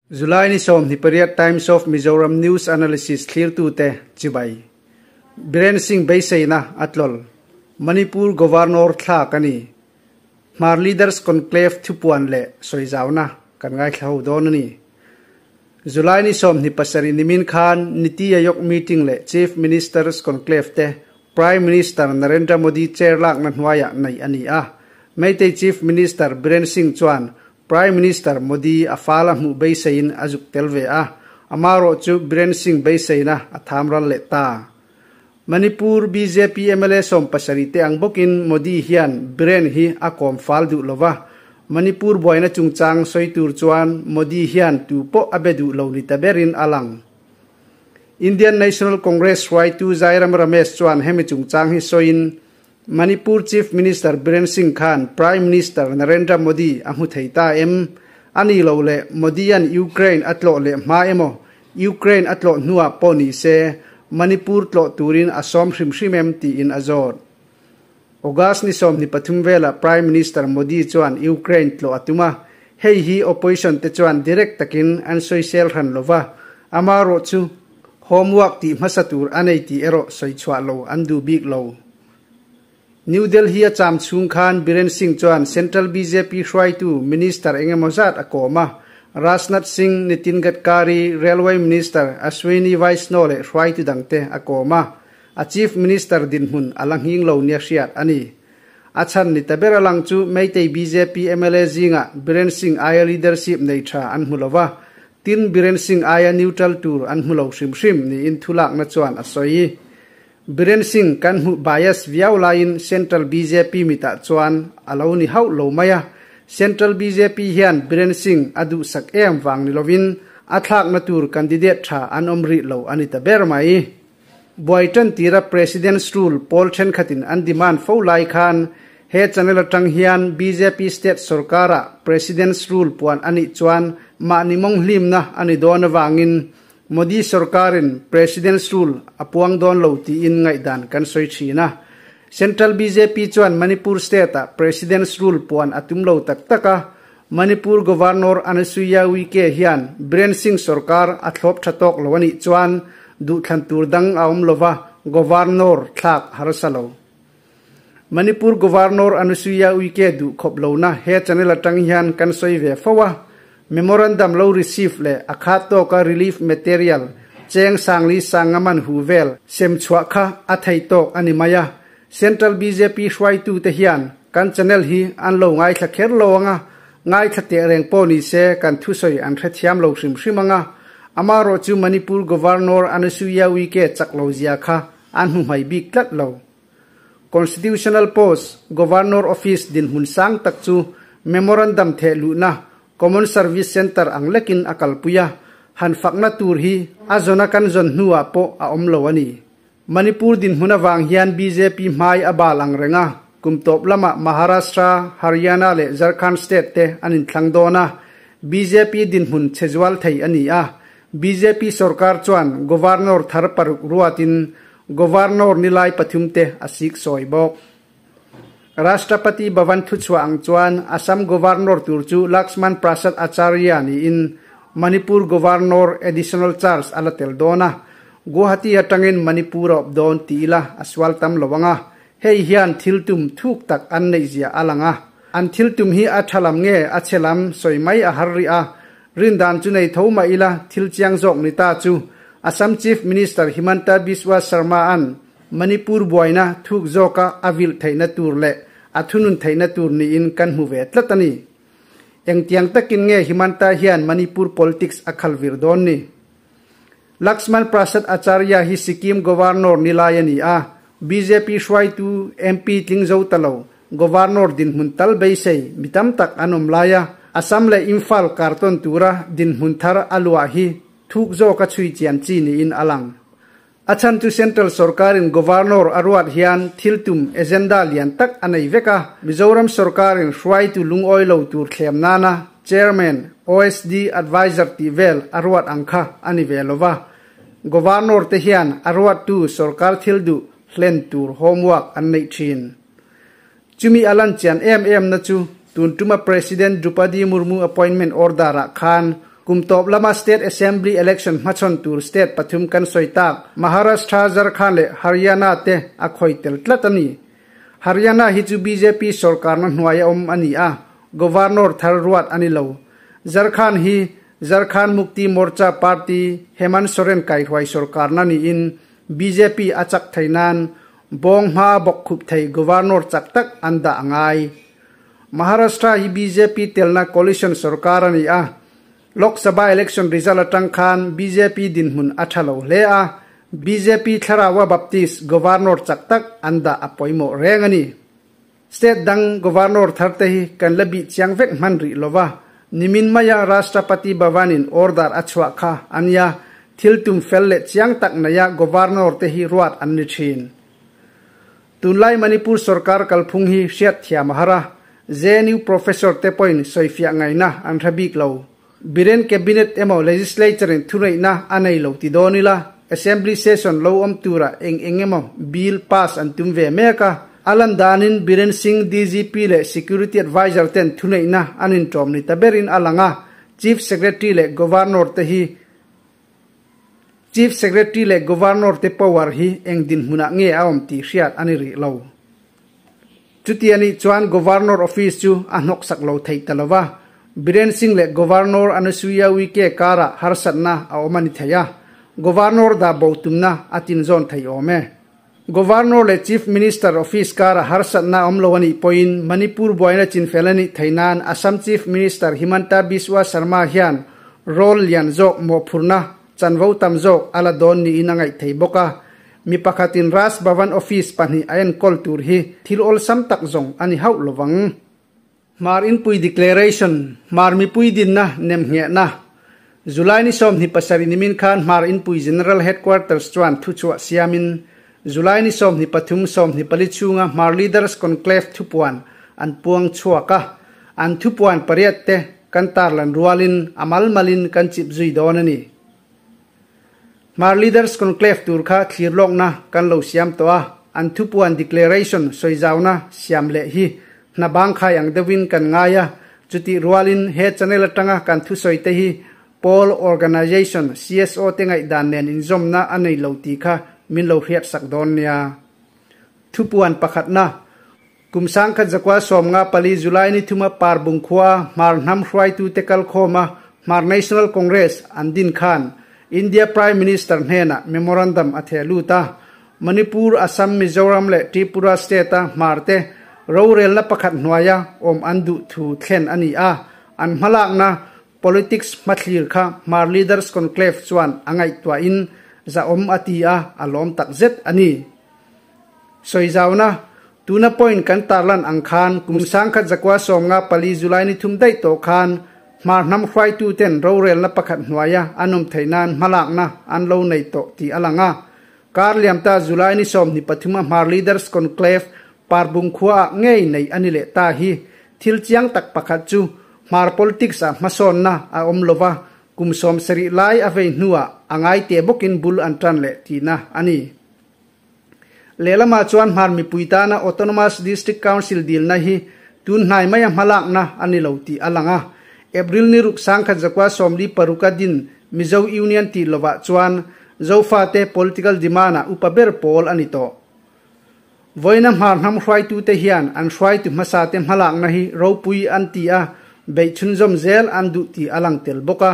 July ni 28 Times of Mizoram News Analysis thlirtute chibai. Biren Singh beiseina atlol. Manipur Governor thlak a ni. Hmar Leaders Conclave thupuan leh sawizauna kan ngaithla ho dawn a ni. July ni 27 nimin khan Niti Aayog meeting leh Chief Ministers Conclave te Prime Minister Narendra Modi chair lakna hnuaiah neih a ni a. Meitei Chief Minister Biren Singh chuan Prime Minister Modi a fala hmuh beiseiin a zuk tel ve a, amarawh chu Biren Singh beiseina a tham ral leh ta. Manipur bjp mla 70 te ang bawkin Modi hian Biren hi a kawm fal duh lo va, Manipur buaina chungchang sawi tur chuan Modi hian tu pawh a be duh lo ni ta berin a lang. Indian National Congress hruaitu Jairam Ramesh chuan hemi chungchang hi sawiin Manipur Chief Minister Biren Singh khan Prime Minister Narendra Modi a hmu thei ta em? A ni lo le, Modi-a'n Ukraine a tlawh leh hma emaw, Ukraine a tlawh hnuah pawh ni se, Manipur tlawh turin a sawm hrim hrim em tiin a zawt. August ni 23 velah Prime Minister Modi chuan Ukraine tlawh a tum a, hei hi opposition te chuan direct takin an sawisel hran lo va, amarawh chu homework tih hmasa tur a nei tih erawh sawi chhuah lo an duh bik lo. New Delhi a cham chhung khan Biren Singh chuan Central bjp hruaitu Minister engemaw zat a kawm a, Rajnath Singh, Nitin Gadkari, Railway Minister Ashwini Vaishnaw leh hruaitu dangte a kawm a, a Chief Minister dinhmun a la nghing lo nia hriat a ni. A chhan ni ta ber a lang chu Meitei bjp mla zingah Biren Singh aia leadership nei tha an hmu lo va, tin Biren Singh aia neutral tur an hmu lo hrim hrim niin thulakna chuan a sawi. Biren Singh kan hmuh bias viau laiin Central bjp mitah chuan a lo ni hauh lo mai a. Central bjp hian Biren Singh a duhsak em vang ni lovin a thlakna tur candidate tha an awm rih lo a ni ta ber mai. Buai tan tira President's Rule pawl thenkhatin an demand fo lai khan he channel atang hian bjp state sorkara President's Rule puan a nih chuan mahni mawng hlimna a ni dawn avangin Modi sorkarin President's Rule a puang dawn lo tiin ngaihdan kan sawi thin a. Central bjp chuan Manipur state-ah President's Rule puan a tum lo tak tak a, Manipur Governor Anusuiya Uike hian Biren Singh sorkar a thlawp tha tawk lo a nih chuan duhthlan tur dang a awm lova Governor thlak harsa lo. Manipur Governor Anusuiya Uike duh khawp lohna he channel atang hian kan sawi ve fo a, memorandum lo receive leh a khat tawka relief material cheng sangli sangaman hu vel sem chhuah kha a thei tawk a ni mai a, Central bjp hruaitute hian kan channel hi an lo ngaithla kher lo anga, ngaithla teh reng pawh ni se kan thusawi an hrethiam lo hrim hrim anga, amarawh chu Manipur Governor Anusuiya Uike chak lo zia kha an hmu hmai bik tlat lo. Constitutional Post, Governor Office dinhmun sang tak chu Memorandum theh luhna Common Service Centre ang lekin a kalpui a, han fakna tur hi a zawna kan zawn hnuah pawh a awm lo a ni. Manipur dinhmun avang hian bjp hmai a bal ang reng a, kum tawp lamah Maharashtra, Haryana leh Jharkhand state te an inthlang dawn a, bjp dinhmun chhe zual thei a ni a, bjp sorkar chuan Governor thar paruk ruatin Governor nilai pathum te a sik sawi bawk. Rashtrapati Bhavan thuchhuah ang chuan Assam Governor tur chu Laxman Prasad Acharya niin Manipur Governor additional charge a la tel dawn a, Guwahati atangin Manipur a awp dawn ti ila a sual tam lo ang a, hei hian thil tum thuk tak an neih zia a lang a. An thil tum hi a tha lam nge a chhe lam sawi mai a har rih a, Rindan chu nei tho mah ila thil chiang zawk ni ta chu Assam Chief Minister Himanta Biswa Sarma-a'n Manipur buaina thuk zawka a vilh theihna tur leh a thunun theihna tur niin kan hmu ve tlat a ni. Engtiang takin nge Himanta hian Manipur politics a khal vir dawn ni? Laxman Prasad Acharya hi Sikkim Governor ni lai a ni a, bjp hruaitu MP tling zo ta lo, Governor dinhmun tal beisei mi tam tak an awm lai a, Assam leh Imphal kartawn tura dinhmun thar a luah hi thuk zawka chhui chian chi niin a lang. A chhan chu Central sorkarin Governor a ruat hian thil tum agenda lian tak a nei vek a, Mizoram sorkarin hruaitu lungawi lo tur thlem nana Chairman, OSD, Adviser tih vel a ruat ang kha a ni ve lo va. Governor te hian a ruattu sorkar thil duh hlen tur homework an neih thin. Chumi a lan chian em em na chu tun tuma President Droupadi Murmu appointment order ah khan kum tawp lama State Assembly election hmachhawn tur state pathum kan sawi tak Maharashtra, Jharkhand leh Haryana te a khawi tel tlat a ni. Haryana hi chu bjp sorkarna hnuaia awm a ni a, Governor thar ruat a ni lo. Jharkhand hi Jharkhand Mukti Morcha party Hemant Soren kaihruai sorkarna niin bjp a chak thei nan bawng hma bawk khup thei Governor chak tak an dah a ngai. Maharashtra hi bjp telna coalition sorkar a ni a, Lok Sabha election result atang khan bjp dinhmun a tha lo hle a, bjp Thlaraua Baptist Governor chak tak an dah a pawimawh reng a ni. State dang Governor thar te hi kan la bih chiang vek hman rih lo va, nimin maia Rashtrapati Bhavan in order a chhuah kha a nia, thil tum fel leh chiang tak neia Governor te hi ruat an ni thin. Tunlai Manipur sorkar kalphung hi hriat thiam a har a, JNU Professor te pawhin sawifiah ngaihna an hre bik lo. Biren Cabinet emaw Legislature in thuneihna a nei lo ti dawn ila, Assembly Session lo awm tura eng eng emaw bill pass an tum ve mek a. A lan danin Biren Singh DGP leh Security Adviser ten thuneihna an inṭawm ni ta berin a lang a, Chief Secretary leh Governor te hi Chief Secretary leh Governor te power hi eng dinhmunah nge a awm tih hriat a ni rih lo. Chuti a nih chuan Governor Office chu a hnawksak lo theih ta lo va, Biren Singh leh Governor Anusuiya Uike karah harsatna a awm a ni thei a, Governor dah bo tumna a tinzawn thei awm e. Governor leh Chief Minister Office karah harsatna a awm lo a nih pawhin Manipur buaina chinfel a nih theih nan Assam Chief Minister Himanta Biswa Sarma hian role lian zawk mawhphurhna chanvo tam zawk a la dawn niin a ngaih thei bawk a. Mi pakhatin Raj Bhavan Office pahnih a enkawl tur hi thil awlsam tak zawng a ni hauh lovang. Hmar Inpui Declaration, Hmar mipui dinna nemnghehna, July ni 27 nimin khan Hmar Inpui General Headquarters chuan thuchhuah siamin July ni 23, 24 chhunga Hmar Leaders Conclave thupuan an puang chhuak a, an thupuan pariat te kan tarlan rualin a mal malin kan chip zui dawn a ni. Hmar Leaders Conclave tur kha thlir lawkna kan lo siam tawh a, an thupuan declaration sawizauna siam leh hi hna bangkhai ang deuhin kan ngai a, chutih rualin he channel atanga kan thusawi te hi pawl, organization, CSO te ngaihdan nen inzawmna a nei lo tih kha min lo hriatsak dawn nia. Thupuan pakhatna, Kum 1994 July ni thuma Parbung khua Hmar hnam hruaitute kalkhawma Hmar National Congress an din khan India Prime Minister hnenah memorandum a theh lut a. Manipur, Assam, Mizoram leh Tripura state-a Hmar te rorelna pakhat hnuaia awm an duh thu thlen a ni a. An hmalakna politics hmathlir kha Hmar Leaders Conclave chuan a ngaihtuahin zahawm a ti a, a lawm takzet a ni. Sawizauna, Tuna point kan tarlan ang khan kum 1994 July ni thum daih tawh khan Hmar hnam hruaituten rorelna pakhat hnuaia an awm theih nan hmalakna an lo nei tawh tih a lang a. Kar liamta July ni 23 a Hmar Leaders Conclave Parbung khuaah ngei nei a ni leh ta hi thil chiang tak pakhat chu Hmar politics ah hmasawnna a awm lova kum 70 lai a vei hnuah a ngai te bawkin bul an tan leh tihna a ni. Lehlamah chuan Hmar mipui tana Autonomous District Council dilna hi tun hnai maia hmalakna a ni lo tih a lang a. April ni ruk 1946 a din Mizo Union tih lovah chuan Zofate political demand-ah upa ber pawl a ni tawh. Vawiina Hmar hnam hruaitute hian an hruaitu hmasate hmalakna hi ropui an ti a, beih chhunzawm zel an duh tih a lang tel bawk a.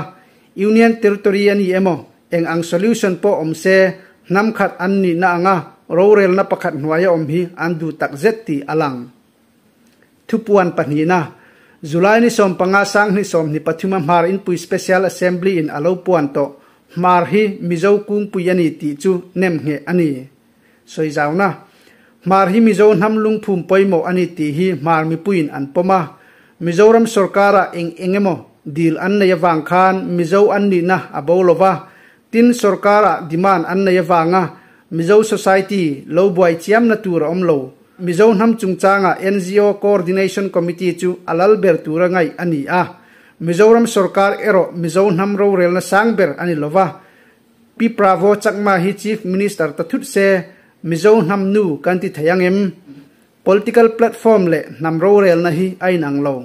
Union Territory a ni emaw, Eng ang solution pawh awm se, hnam khat an nihna anga rorelna pakhat hnuaia awm hi an duh tak zet tih a lang. Thupuan pahnihna, July ni 15 2023 a Hmar Inpui Special Assembly in a lo puan tawh, Hmar hi Mizo kungpui a ni tih chu nem ngheh a ni. Sawizauna, Hmar hi Mizo hnam lungphum pawimawh a ni tih hi Hmar mipuiin an pawm a. Mizoram sorkara eng eng emaw dil an nei avang khan Mizo an nihna a bo lo va, tin sorkara demand an nei avanga Mizo society lo buai chiamna tur a awm lo. Mizo hnam chungchanga NGO Coordination Committee chu a lal ber tura ngaih a ni a. Mizoram sorkar erawh Mizo hnam rorelna sang ber a ni lo va. Pi Pravo Chakma hi Chief Minister ta thut se Mizo hnam nu kan ti thei ang em? Political platform leh hnam rorelna hi a inang lo.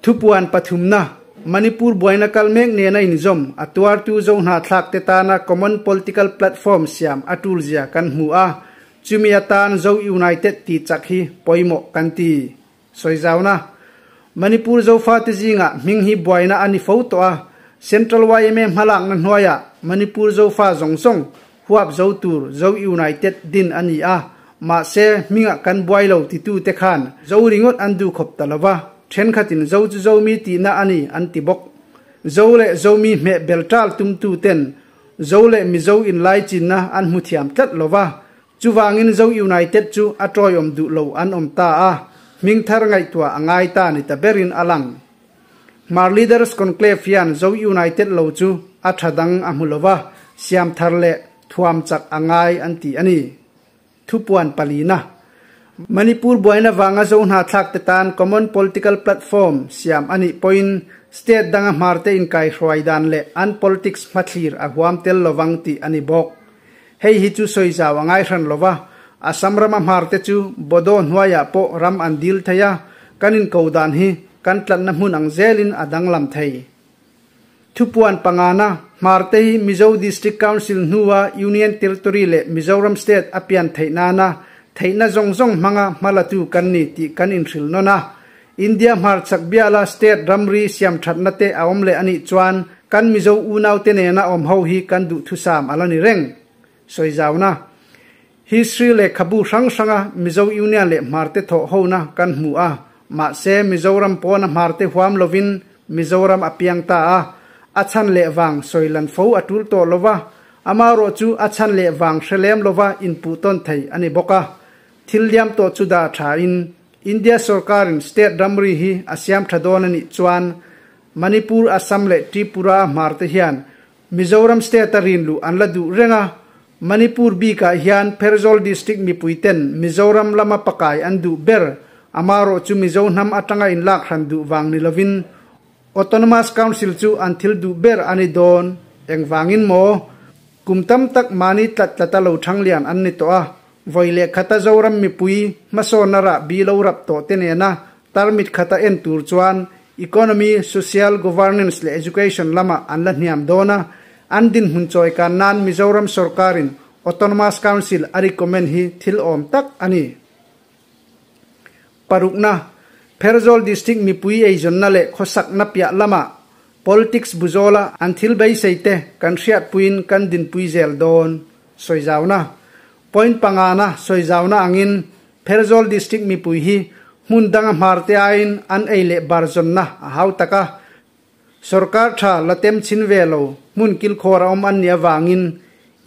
Thupuan pathumna, Manipur buaina kal mek nena inzawm a tuartu zo hnahthlak te tana common political platform siam a tul zia kan hmu a, chumi atan Zo United tih chak hi pawimawh kan ti. Sawizauna, Manipur Zofate zingah hming hi buaina a ni fo tawh a, Central yma hmalakna hnuaiah Manipur Zofa zawng zawng huap zo tur Zo United din a ni a, mahse hmingah kan buai lo titute khan Zo ringawt an duh khawp ta lo va, thenkhatin Zo chu Zomi tihna a ni an ti bawk. Zo leh Zomi hmeh bel tal tumtuten Zo leh Mizo inlaichinna an hmu thiam tlat lo va, Chuvangin Zo United chu a tawiawm duh lo an awm ta a, hming thar ngaihtuah a ngai ta ni ta berin a lang. Hmar Leaders Conclave hian Zo United lo chu a tha dang a hmu lo va, siam thar leh thuam chak a ngai an ti a ni. Thupuan palina. Manipur buaina vanga Zo hnahthlak te tan Common Political Platform siam a nih pawhin state danga Hmarte inkaihruai dan leh an politics hmathlir a huam tel lovang tih a ni bawk. Hei hi chu sawi zau a ngai hran lo va, Assam rama hmarte chu Bodo hnuaiah pawh ram an dil thei a, kan inko dan hi kan tlatna hmun ang zelin a danglam thei. Thupuan pangana, Hmarte hi Mizo District Council hnua Union Territory leh Mizoram State a pian theih nana theihna zawng zawng hmanga hmalatu kan ni tih kan inhrilh nawn a. India hmarchhak biala state ramri siam thatna te a awm leh a nih chuan kan Mizo unaute nena awm ho hi kan duhthusam a la ni reng. Sawizauna, History lehkhabu hrang hranga Mizo Union leh Hmarte thawh hona kan hmu a, mahse Mizoram pawna Hmarte huam lovin Mizoram a piang ta a, a chhan leh vang sawilan fo a tul tawh lova, amarawh chu a chhan leh vang hre lem lova inpuh tawn thei a ni bawk a. Thil liam tawh chu dah thain India sorkarin state ramri hi a siam tha dawn a nih chuan Manipur, Assam leh Tripura hmar te hian Mizoram state a rin luh an la duh reng a, Manipur bikah hian Pherzawl district mipui ten Mizoram lama pakai an duh ber, amarawh chu Mizo hnam atanga inlak hran duh vang ni lovin Autonomous Council chu an thil duh ber a ni dawn. Engvangin maw? Kum tam tak mahni tlat tlata lo thanglian an ni tawh a, Vawi leh khata Zoram mipui hmasawnna rah bi lo rap tawh te nena tarmit khata en tur chuan economy, social, governance leh education lamah an la hniam dawn a, an dinhmun chawikan nan Mizoram sorkarin Autonomous Council a recommend hi thil awm tak a ni. Parukna, Pherzawl District mipui eizawnna leh khawsakna piah lamah politics buzawla an thil beisei te kan hriatpuiin kan dinpui zel dawn. Sawizauna, Point pangana sawizauna angin Pherzawl District mipui hi hmun danga hmarte aiin an ei leh bar zawnna a hau tak a. Sorkar tha la tem chhin ve lo hmun kilkhawr a awm an nih avangin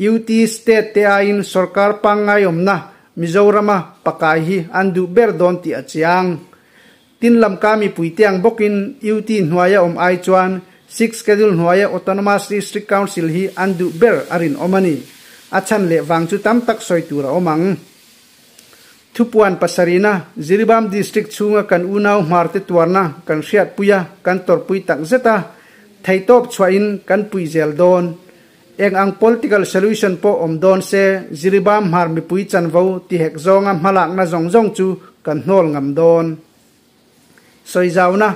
UT State te aiin sorkar pangngai awmna Mizorama pakai hi an duh ber dawn tih a chiang. Tin lamka mipui te ang bawkin UT hnuaia awm ai chuan Sixth Schedule hnuaia Autonomous District Council hi an duh ber a rinawm a ni. A chhan leh vang chu tam tak sawi tur a awm ang. Thupuan pasarihna, Jiribam District chhunga kan unau hmarte tuarna kan hriatpui a, kan tawrhpui tak zet a, theihtawp chhuahin kan puih zel dawn. Eng ang political solution pawh awm dawn se, Jiribam hmar mipui chanvo tihek zawnga hmalakna zawng zawng chu kan hnawl ngam dawn. Sawizauna,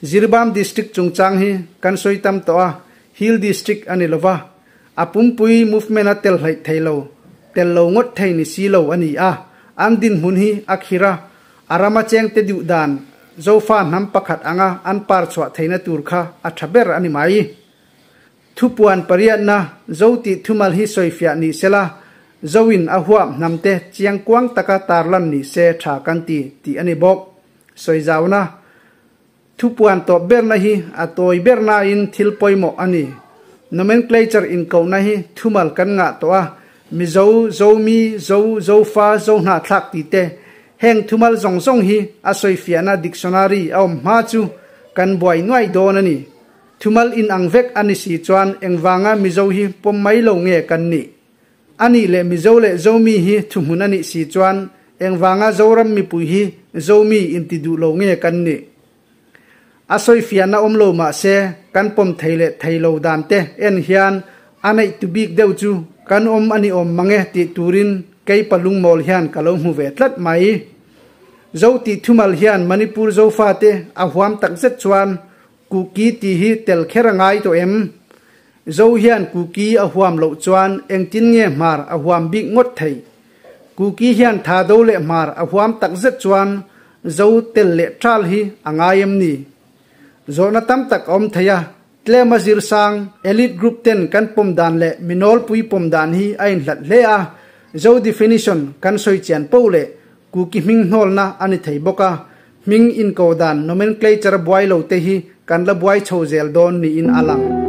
Jiribam District chungchang hi kan sawi tam tawh a, Hill District a ni lova, a pumpui movement a tel hleih thei lo, tel lo ngawt thei ni si lo a ni a, an dinhmun hi a khir a, a rama chengte duh dan Zofa hnam pakhat anga an par chhuah theihna tur kha a tha ber a ni mai. Thupuan pariatna, Zo tih thumal hi sawifiah ni sela, Zoin a huap hnamte chiangkuang taka tarlan ni se tha kan ti, tih a ni bawk. Sawizauna, Thupuan tawp berna hi a tawi ber nain thil pawimawh a ni. Nomenclature inkohna hi thumal kan ngah tawh a, Mizo, Zomi, Zo, Zofa, Zohnahthlak tih te, heng thumal zawng zawng hi a sawifiahna dictionary a awm hma chu kan buai nuai dawn a ni. Thumal in ang vek a ni si chuan engvanga Mizo hi pawm mai lo nge kan nih? A nih leh Mizo leh Zomi hi thuhmun a nih si chuan engvanga Zoram mipui hi Zomi inti duh lo nge kan nih? A sawifiahna awm lo mah se kan pawm thei leh thei lo dan te en hian A neih tu bik deuh chu kan awm a ni awm mang e tih turin kei pa lungmawl hian ka lo hmu ve tlat mai. Zo tih thumal hian Manipur Zofate a huam takzet chuan Kuki tih hi tel kher a ngai tawh em? Zo hian Kuki a huam loh chuan engtin nge Hmar a huam bik ngawt theih? Kuki hian Thado leh Hmar a huam takzet chuan Zo tel leh ṭal hi a ngai em ni? Zawhna tam tak a awm thei a, tlema zir sang, elite group ten kan pawm dan leh mi nawlpui pawm dan hi a inhlat hle a, Zo definition kan sawi chian poh leh Kuki hming hnawlna a ni thei bawk a, hming inko dan nomenclature buai lo te hi kan la buai chho zel dawn niin a lang.